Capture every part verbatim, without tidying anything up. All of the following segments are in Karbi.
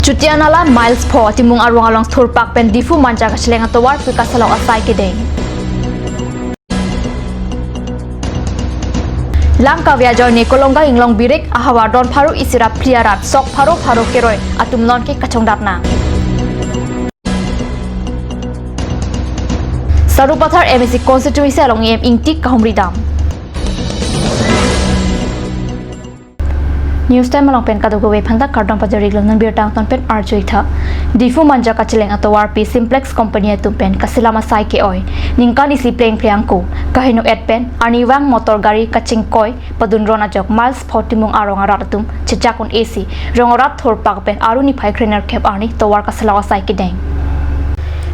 Chutianala Miles pho Timung arong along thurpak pen Diphu Manja kacheleng atovar pu kasalok asai kedeng. Lang kave ajoine Kolonga Inglong Birik ahavar don pharo isi ra phli arat sok pharo pharo keroi atum nonke kachongdat nang. Sarupathar M A C constituency along E M Ingti kahumri dam. News Time along pen kadokave aphanta kardom pajir-iklo, non birta angton pen arju-ik tha. Diphu Manja kacheleng atovar pi Simplex company atum pen kaselam asai ke-oi. Ningkan isi plengple angko, kaheno et pen arnivang motor gari kachingkoi padun ron ajok Miles pho Timung arong arat atum chechak un-esi rong arat thurpak pen Aru niphai krenerkep arni tovar kaselam asai kedeng.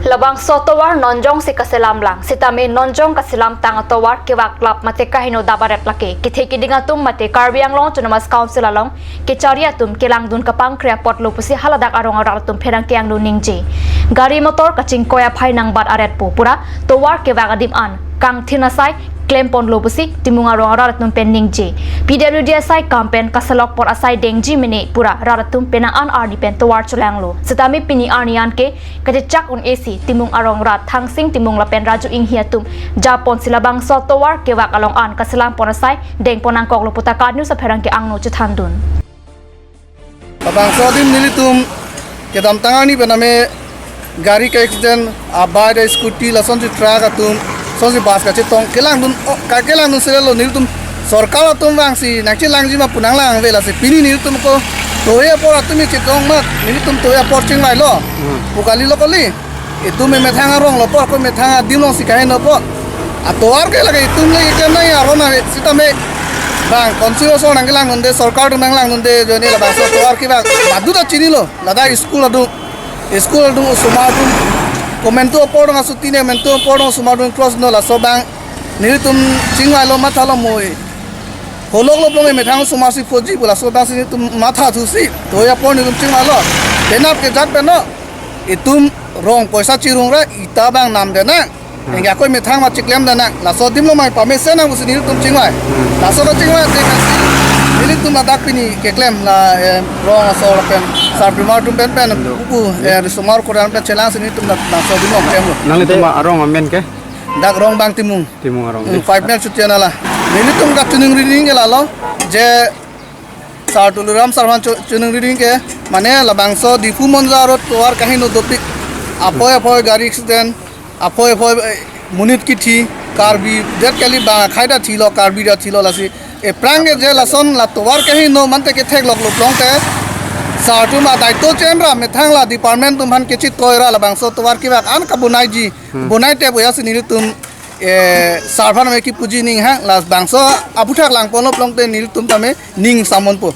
Labangso tovar non jongsi kaselam lang, sitame non jong kaselam tang atovar kevaklap mate kaheno dabaret lake kethe keding atum mate Karbi Anglong Autonomous Council along kechari atum kelangdun kapangkre apotlo pusi haladak arong arat atum pherangke angno ningje. Gari motor kachingkoi aphai nangbat aretpo pura tovar kevak adim an kangthin asai klemponlo pusi Timung arong arat atum pen ningje. P W D asai kam pen kasalok apor asai dengji mene pura rat atum penang an arni pen tovar chelanglo. Sitame pini arni anke kachechak un-esi Timung arong rat Thangsing Timung lapen Raju Inghi atum japonsi labangso tovar kevak along an kaselam pon asai dengpon nangkoklo pu ta KAT News apherangke angno chethandun. Labangso adim nelitum kedamtang arni pen ame gari ke accident, a bike, a scooty, lasonsi truck atum, lasonsi bus kachetong, kelangdun, o, ka-, kelangdun sirelo nelitum sorkar atum vangsi nangchelangji ma pu nanglang ave, lasi pini nelitum ko tovar apor atum chetong mat, nelitum tovar apor chingvailo. Hmm. Pu kalilo kali. Itum methang aronglo apor, ko methang adim alongsi kaheno apor. Atovar ke lake itum le itum nai aron ave, sitame bang council ason nangkelangdunde, sorkar atum nanglangdunde, ajoine labangso tovar ke bang badu ta chinilo, ladak school adung, school adung osomar atum, ko mentu apor adung asuti ne, mentu apor adung osomar atum cross no, laso bang nelitum chingvailo, mathalo moi. Holok lo plong methang osomar si phoji pu laso bangsi nelitum mathathusi tovar apor nelitum chingvailo. Penap kejat pen no. Itum rong poisa chirung ra ita bang namde nang. Hmm. Enke akoi methang ma chiklemde nang. Laso adim lo mai pamesen nang pusi nelitum chingvai. Hmm. Laso kachingvai te kasi nelitum ladak pini keklem la, eh, rong asor pen sarpimar atum pen pen. Lo. Upu, eh, risomar koran pen chelangsi nelitum la, laso adim lo klemlo. Nanglitum arong amen ke? Dak rong bang Timung. Timung arong. Hmm, five mile Chutianala. Nelitum kachiningri ning ke lalo. Je Sar Tuliram Sar aphan chu-, chiningri ning ke, mane labangso Diphu Manja arong tovar kaheno dopik. Aphoi aphoi gari accident, aphoi aphoi, eh, monit kithi, Karbi, det kali bang akhai ta thilo, Karbi ta thilo, lasi. Aphrang ke je lason la tovar kaheno mate kethekloklo plong te. Sar atum adaito chen ra methang la department atum aphan kechit koi ra labangso tovar kevak an kabonaiji. Hmm. Bonai te boya si nelitum, eh, sar aphan ame kipuji ning ha, labangso aphuthak langponlo plong te nelitum tame ning samonpo.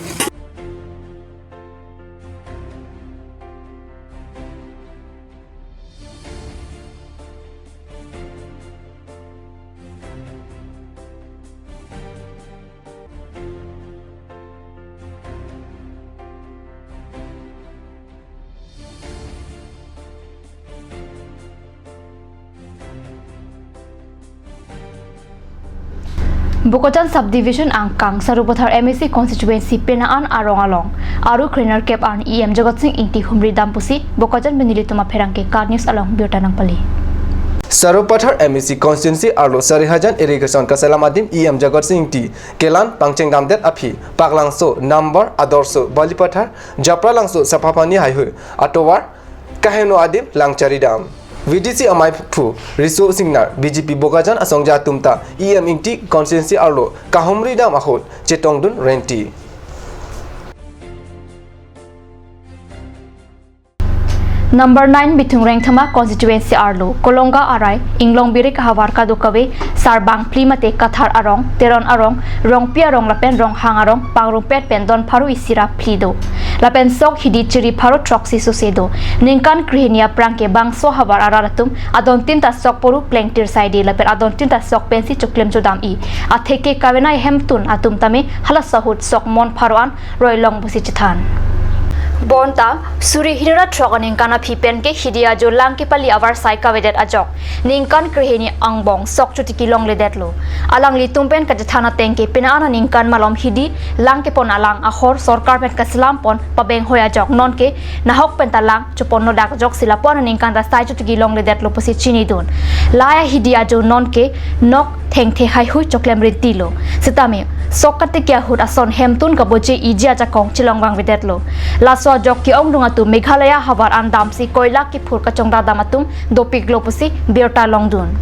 Bokajan Subdivision angkang Sarupathar M A C constituency penang an arong along Aru krenerkep arni E M Jagat Sing Ingti humri dam pusi Bokajan pen nelitum apherangke KAT News along birta nangpale. Sarupathar M A C constituency arlo Sarihajan irrigation kaselam adim E M Jagat Sing Ingti kelan pangcheng damdet aphi Paklangso, Nambor, Adorsho, Balipathar, Japralangso, Saphapani haihui atovar kaheno adim langchari dam. V D C amaiphu Riso Singnar, B J P Bokajan asongja atum ta E M Ingti constituency arlo kahumri dam ahut chetongdun renti. Number nine Bithung Rengthama constituency arlo Kolonga arai Inglong Birik ahavar kadokave sarbang phli mate Kathar arong, Teron arong, Rongpi arong lapen Ronghang arong pangrumpet pen don pharo isi ra phli do. Lapen sok hidi chiri pharo throksi sose do. Ningkan krehini aphrang ke bangso havar arat atum adontin ta sok poru plengtir saide lapen adontin ta sok pensi choklem chodam-i. Atheke kavenai hemtun atum tame halaso ahut sok mon pharo an roi long pusi chethan. Bonta, suri hini ra throk aningkan aphi pen ke hidi ajo lang kepali avarsai kavedet ajok ningkan krehini angbong sok chotiki longledetlo. Alanglitum pen kachethan ateng ke penang aningkan malom hidi lang kepon alang ahor sorkar pen kaselam pon pabenghoi ajok non ke nahok penta lang chopon nodak ajok si lapu-an aningkan ta sai chotiki longledetlo pusi chinidun. Lahai ahidi ajo non ke nok thengthe haihui choklem rintilo. Sitame sok katiki ahut ason hemtun kaboje iji ajakong chelong vangvedetlo. Laso ajok ke-ongdung atum Meghalaya havar an damsi koila kiphur kachongdat dam atum dopiklo pusi birta longdun.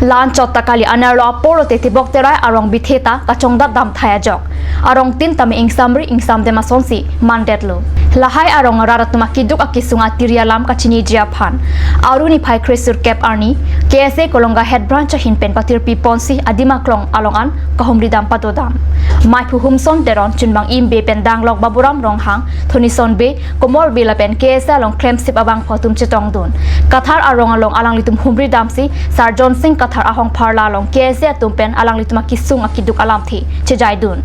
La-anchot ta kali, anerlo apor lote Tebok Terai arong bithe ta kachongdat dam thai ajok. Arongtin tame ingsamri ingsamdem asonsi mandetlo. Lahai arong arat atum akeduk akesung atiri alam kachiniji aphan, Aru niphai kresirkep arni K S A Kolonga Head Branch ahin pen patirpi ponsi adim aklong along an kahumri dam padodam. Maiphu Humson Teron, Chunbang Imbe pen danglok Baburam Ronghang, Thonison Bey, Komol Bey lapen K S A along klemsip abangphu atum chetongdun. Kathar arong along alanglitum humri damsi Sarjon Singh Kathar ahong pharla along K S A atum pen alanglitum akesung akeduk alamthe chejaidun.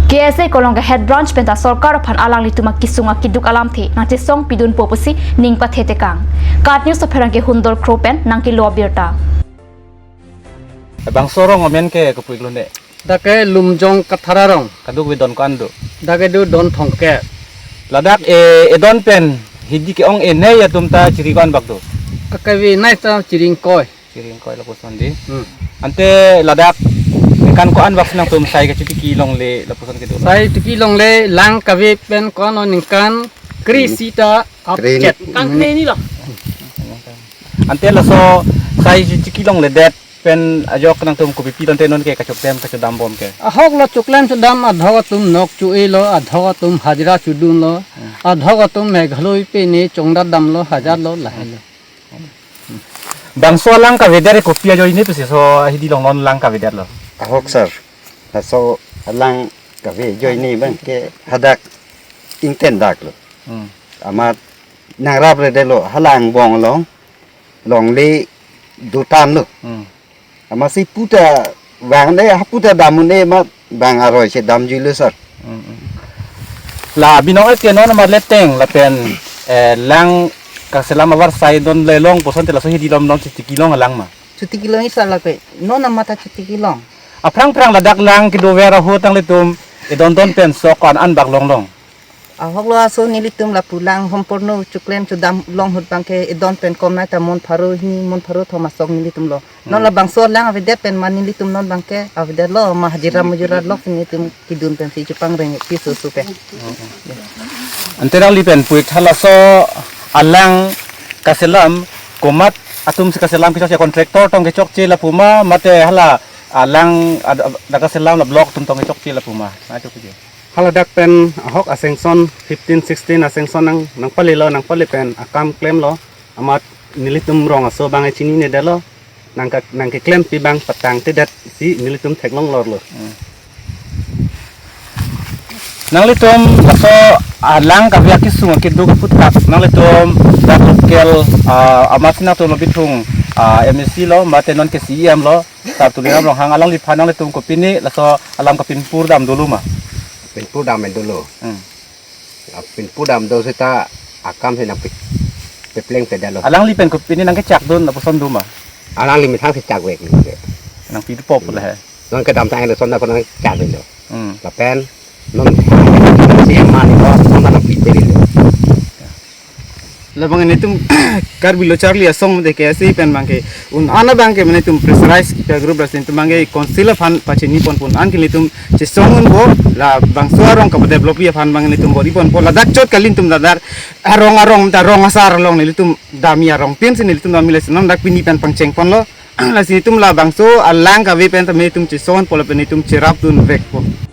K S A Kolonga Head Branch penta sorkar aphan alanglitum akesung akeduk alamthe nangchesong pidunpo pusi ning pathetekang. KAT News apherangke Hundol Kro pen nangkelo abirta. Bangso arong amen ke kopuiklo ne? Dak ke Lumjong Kathar arong. Kadokave don ko-an do? Dak kedo don thomkep. Ladak e, edon pen hidi ke-ong-e nei atum ta chiri ko-an bak do? Akave nei ta chiri ingkoi. Chiri ingkoi lapuson di. Hmm. Ante ladak ningkan ko-an bak si nangtum sai kachotiki longle lapuson kedo? Sai chotiki longle lang kave pen ko-an ningkan kre-isi ta apchet. Kang kre-ini lo. Ante laso sai chotiki longledet pen ajok nangtum kopipi tangte non ke kachoklem kachodam bom ke? Ahok lo choklem chodam, adhok atum nok cho-e lo, adhok atum hajira chodun lo, hmm, adhok atum Meghalaya pen ne chongdat damlo, hajat lo, lahai lo. Bangso alang kavedet kopi ajoine pusi so hidi along non lang kavedet lo? Ahok sir, laso alang kave ajoine abang ke hadak ingten dak lo. Hmm. Amat nangrapredetlo, hala angbong along longle dotan lo. Hmm. Amatsi puta vang ne, ha puta dam un-e amat bang aroi si damjuilo sir. Hmm, hmm. La binong-et ke non amat leteng lapen, eh, lang kaselam avarsai donle long puson te laso hidi along non chotiki long alang ma? Chotiki long isi lapen non amat ta chotiki long. Aphrang phrang ladak lang kedover ahut nanglitum edon don pen sok ko-an an bak longlong? Ahok lo aso nelitum lapu lang homporno choklem chodam long ahut abang ke edon pen komnai ta mon pharo hini mon pharo thom asok nelitum lo. Non, hmm, labangso lang avedet pen ma nelitum non abang ke avedet lo, ma hajira mujira lok si nelitum kedun pensi chepangrengreng piso su ke. Ante nangli pen puitha laso alang kaselam komat atum si kaselam kechokche, contractor tong kechokche lapu ma mate hala alang ad-, ad-, dak kaselam la block atum tong kechokche lapu ma? Na chokche. Hala dak pen ahok a-sanction fifteen sixteen a-sanction nang, nangpalilo, nangpali pen akam klemlo. Amat nelitum rong aso abang chinine detlo. Nangke, nangkeklempi abang patangtedet si nelitum theklong lorlo. Hmm. Nanglitum laso alang kave akesung akeduk aphuthak nanglitum dak local, ah, amatsi nangtum lo bithung, ah, M A C lo, mate non ke C E M lo, Sar Tuliram Ronghang alangliphan nanglitum kopine laso alam kapinpur dam dolo ma? Pinpur dam dolo. Hmm. Pinpur dam do seta akam si nangpi-, peplengpedetlo. Alangli pen kopine nangkechakdun lapuson do ma? Alangli methang si chakvek. Nangpipop le he. Non kedamtang lason da ko nangchakdunlo. Hmm. Lapen non si mani ko non nangpipedetlo. Labang nelitum Karbi Lo Charli Asong de ke asi pen abang ke un-an abang ke nelitum pressurize kita group, lasi nelitum abang ke council aphan pachini ponpo, un-an ke nelitum chesong unpo, labangso arong kapadevelop aphan abang nelitum bor-i ponpo, ladak chot kali nelitum dadar arong arong ta rong asar along nelitum dami, arongtin si nelitum dami, lasi non dak pini pen pangcheng ponlo, lasi nelitum labangso alang kave pen ta nelitum chesong unpo lapen nelitum cherapdunvekpo.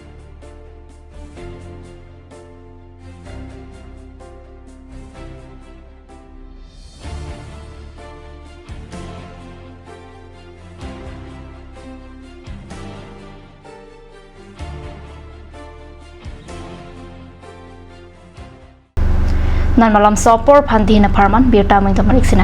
Non malomso apor aphan dina pharman birta mengtamarik sina.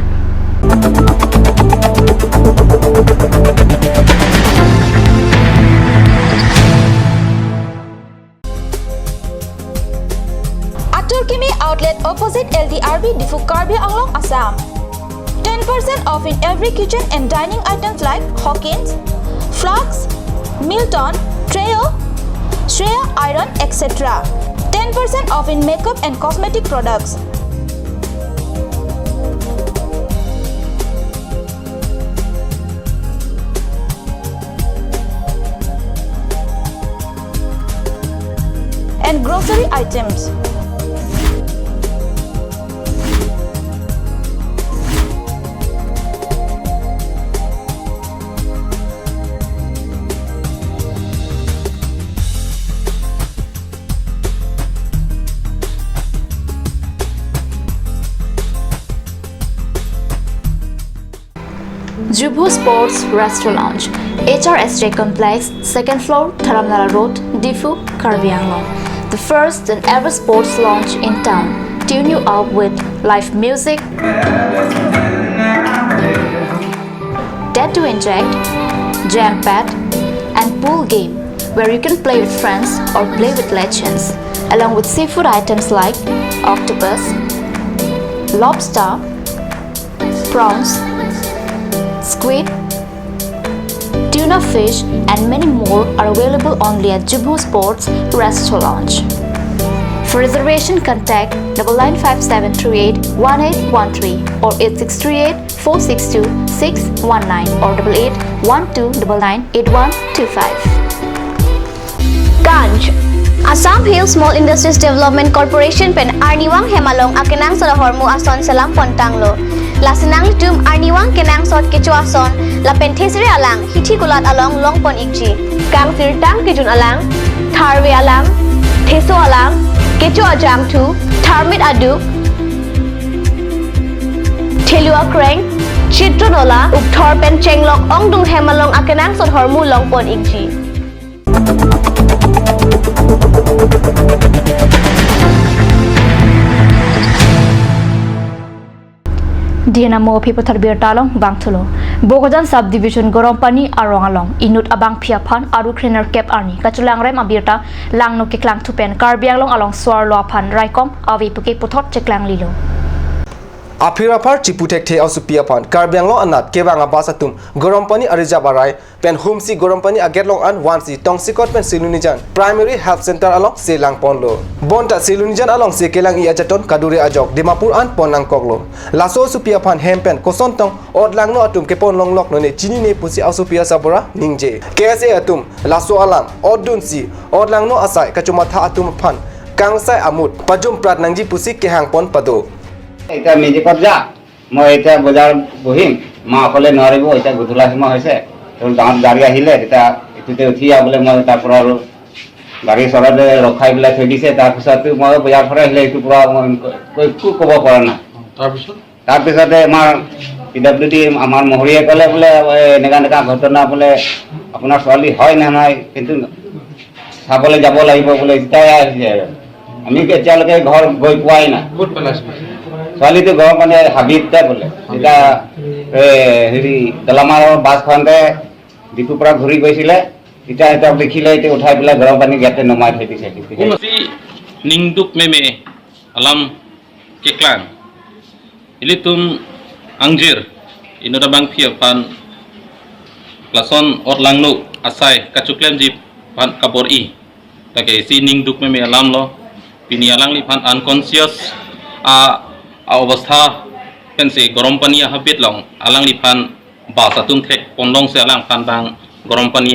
Atur kimi L D R B Diphu, Karbi Anglong, Assam. Ten percent off in every kitchen and dining items like Hawkins, flasks, Milton, Trio, Shreya iron, et cetera. Ten percent off in makeup and cosmetic products. And grocery items. Jubu Sports Restaurant Lounge, H R S J Complex, second floor, Dharamnala Road, Diphu, Karbi Anglong. The first and ever sports lounge in town. Tune you up with live music, tattoo inject, jam pad, and pool game where you can play with friends or play with legends, along with seafood items like octopus, lobster, prawns, squid, tuna fish, and many more are available only at Jubu Sports Restaurant Lounge. For reservation, contact double nine five seven three eight one eight one three or eight six three eight four six two six one nine or double eight one two double nine eight one two five. Kanj. Assam Hill Small Industries Development Corporation pen arnivang hem along akenangsot ahormu ason selam pontanglo. Lasi nanglitum arnivang kenangsot kecho ason lapen thesere alang hithi kulat along longpon ikji. Kangsirtang kejun alang, tharve alang, theso alang, kecho ajangthu, tharmit aduk, thelu akreng, chitron ola, ukthor pen chenglok ongdung hem along akenangsot ahormu longpon ikji. D N M O aphi puthot birta along bangthulo. Bokajan Subdivision Gorompani arong along inut abangphi aphan aru krenerkep arni kachelangrem abirta langno keklangthu pen Karbi Anglong alongso arlo aphan raikom ave puke puthot cheklanglilo. Aphi raphar chipu thekthe asopi aphan Karbi Anglong anat kevang abus atum Gorompani arijap arai pen humsi Gorompani agate along an vansi tongsekot pen Silunijan Primary Health Center alongsi langponlo. Bonta Silunijan alongsi kelang-i ajaton kadure ajok Dimapur an pon nangkoklo. Laso asopi aphan hem pen koson tong otlangno atum kepon longlok none chinine pusi asopi asabura ningje. K S A atum laso alang otdunsi otlangno asai kachomatha atum aphan kangsai amut pajumprat nangji pusi kehangpon pado. Ekta magic kotja. মই এতিয়া বজাৰ বহিম, মা অকলে নোৱাৰিব, এতিয়া গধূলা সময় হৈছে, তো ডাঙৰ গাড়ী আহিলে তেতিয়া এইটোতে উঠি যাবলৈ মই তাৰ পৰা আৰু গাড়ী চলাতে ৰখাই পেলাই থৈ দিছে। তাৰপিছতো মই বজাৰ পৰা আহিলে এইটো পৰা মই একো ক'ব পৰা নাই। তাৰপিছত? তাৰপিছতে আমাৰ পি ডাব্লিউ ডি আমাৰ মহৰীয়ে ক'লে বোলে, "এই এনেকা এনেকা ঘটনা বোলে, আপোনাৰ ছোৱালী হয় নে নাই, কিন্তু চাবলৈ যাব লাগিব" বোলে, তেতিয়াহে আহিছে আৰু। আমি এতিয়ালৈকে ঘৰ গৈ পোৱাই নাই। ক'ত পেলাইছে? ছোৱালীটো ঘৰৰ মানে হাবিতে বোলে। এতিয়া, এ, হেৰি, দলামাৰৰ বাছখনতে ডিপুৰ পৰা ঘূৰি গৈছিলে। এতিয়া সিহঁতক দেখিলে, এতিয়া উঠাই পেলাই ঘৰৰ পানী ইয়াতে নমাই থৈ দিছে। কোন? Si ningduk meme alam keklang. Ilitum angjir, inut abangphi aphan lason otlangno asai kachoklemji aphan kabor-i. Lake isi ningduk meme alam lo, pini alangliphan unconscious a, a obostha pensi Gorompani ahabit along alangliphan bus atum thek pondong si alangphan bang Gorompani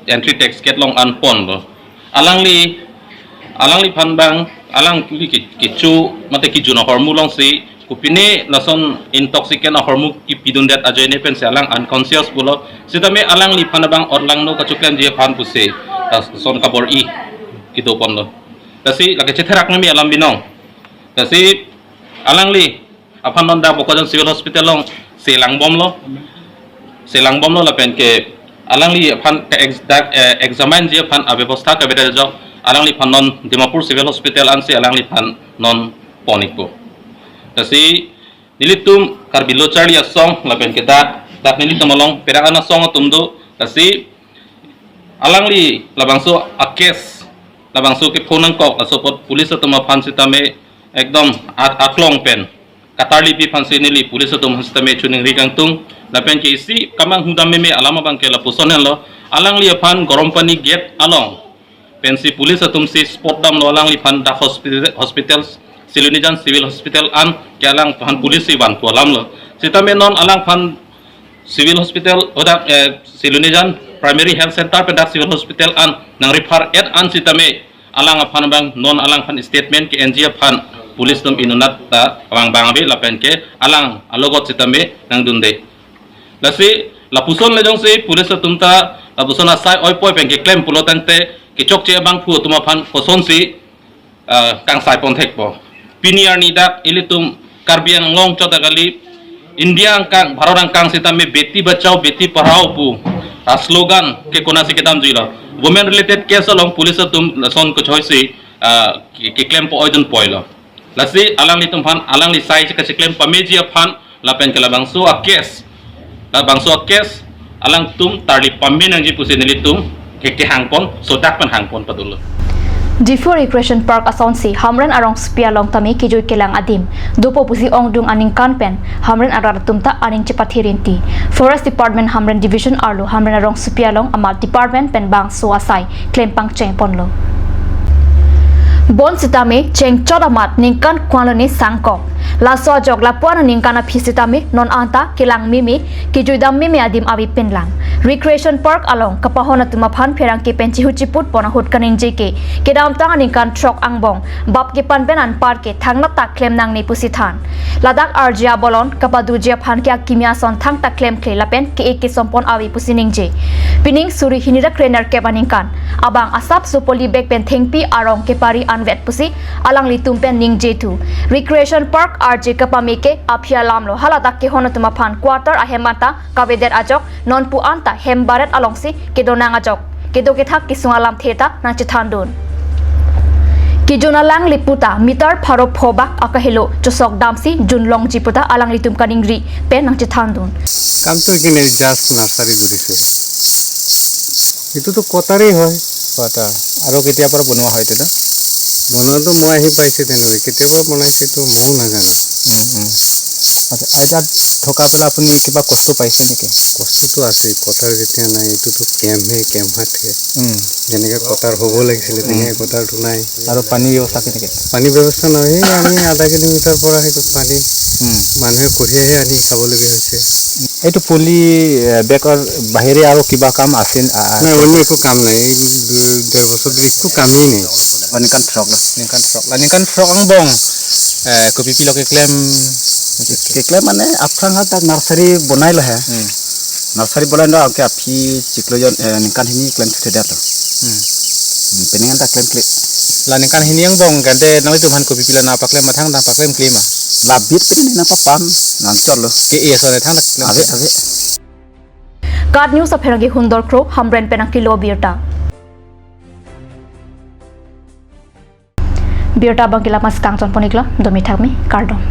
entry tax gate along an ponlo. Alangli, alangliphan bang, alangli ke, kecho, mate kejun ahormu alongsi, kopine lason intoxicant ahormu kipidundet ajoine pensi alang unconscious pulo. Sitame alangliphan bang otlangno kachoklemji aphan pusi, lason kabor-i kedo ponlo. Lasi lake chetherak meme alam binong. Lasi alangli aphan non dak Bokajan Civil Hospital alongsi langbomlo. Si langbomlo lapen ke alangliphan ke ex-, dak, eh, examine ji aphan abebostha kavedet ajok alangliphan non Dimapur Civil Hospital ansi alangliphan non pon-ikpo. Lasi nelitum Karbi Lo Charli Asong lapen ke dak, dak nelitum along penang an asong atum do. Lasi alangli labangso a-case, labangso ke phone nangkok, laso apot police atum aphan sitame, ekdom at-, aklong pen katarlipi aphansi neli police atum aphan sitame choningri kangtung, lapen ke isi kamanghudam meme alam abang ke lapuson henlo, alangli aphan gorom pani gate along pensi police atumsi spot damlo, alangliphan dak hospital, hospital, Silonijan Civil Hospital an ke alangphan police si vanpo alamlo. Sitame non alangphan Civil Hospital, odak, eh, Silonijan Primary Health Center pen dak Civil Hospital an nang refer et an sitame alangphan abang non alangphan statement ke-enji aphan police atum inut anat ta abang bang ave lapen ke alang alogot sitame nangdunde. Lasi lapuson le jongsi police atum ta lapuson asai oipoi pen keklem pulo tangte kechokche abangphu atum aphan kosonsi, ah, kangsai pon thekpo. Pini arni dak ilitum Karbi Anglong chot akali India angkang, Bharat angkang sitame Beti Bachao Beti Padhao pu, ah, slogan ke konatsi kedamjuilo. Women related case along police atum lason kochoisi, ah, ke-, keklempo oidun poilo. Lasi alanglitum aphan, alangli sai kachiklem pameji aphan lapen ke labangso a-case, labangso a-case alangtum tarli pame nangji pusi nelitum ke kehangpon, sodak pen hangpon padolo. Diphu Recreation Park asonsi Hamren arongsopi along tame kejui kelang adim dopo pusi ongdung aningkan pen Hamren arat atum ta aning chepathirinti. Forest Department Hamren Division arlo Hamren arongsopi along amat department pen bangso asai klem pangcheng ponlo. Bonsitame chengchot amat ningkan ko-an lone sangkok. Laso ajok lapu-an aningkan aphi sitame non anta kelang meme, kejuidam meme adim ave pinlang. Recreation Park along kapahon atum aphan pherangke pen chihu chiput pon ahut kaningje ke kedamtang aningkan throk angbong bap kepan pen anpar ke thangnat ta klem nangne pusi than. Ladak arje abolon kapadoji aphan ke akimi ason thangta klemkle lapen ke-e kesompon ave pusi ningje. Pining suri hini ra krenerkep aningkan abang asapso poly bag pen thengpi arong kepari anvet pusi alanglitum pen ningje thu. Recreation Park arje kapame ke aphi alamlo, haladak kehon atum aphan quarter ahem anta kavedet ajok nonpu anta hem baret alongsi kedo nang ajok kedo kethak kesung alamthe ta nangchethandun. Kejun alangli puta meter pharo pho bak akahelo chosok damsi junlongji puta alanglitum kaningri pen nangchethandun. কামটো এইখিনি just nursery কৰিছে। এইটোতো কটাৰেই হয়। কটাৰ। আৰু কেতিয়াৰ পৰা বনোৱা হয় এইটো? বনোৱাটো মই আহি পাইছোঁ তেনেকৈ, কেতিয়াৰ পৰা বনাইছে এইটো ময়ো নাজানো। উম, উম। আচ্ছা, আৰু তাত থকা পেলাই আপুনি কিবা কষ্ট পাইছে নেকি? কষ্টটো আছে, কটাৰ যেতিয়া নাই, এইটোতো কেম্পহে, কেম্প হাতহে। উম। যেনেকে কটাৰ হ'ব লাগিছিলে, উম। তেনেকে কটাৰটো নাই। আৰু পানীৰ ব্যৱস্থা কেনেকে? পানীৰ ব্যৱস্থা নহয়, এই আমি আধা কিলোমিটাৰ পৰা সেইটো পানী উম। মানুহে কঢ়িয়াইহে আনি খাবলগীয়া হৈছে। এইটো পলি, এ, বেগৰ বাহিৰে আৰু কিবা কাম আছে, আ, আ, নাই, অন্য একো কাম নাই। এই দুই, ডেৰ বছৰ ধৰি একো কামেই নাই। অ, ningkan throk lo. Ningkan throk. La ningkan throk angbong, eh, kopi pilo keklem? Keklem mane aphrang ha dak nursery bonai lo he. Hmm. Nursery bonai lo, anke aphi chiklo jon, eh, ningkan hini klem thuthe det lo. Hmm. Hmm, pening anta klemkle. La ningkan hini angbong kante nanglitum aphan kopi pilo nangpaklem ma thangta paklem kle ma? La bit pini nangpapan, nangchot lo. Ke-e ason thangta klem. Ave, ave. KAT News apherangke Hundor Kro, Hamren pen nangkelo birta. Birta abang ke la-an si kangton pon iklo, domi thakmi, kardom.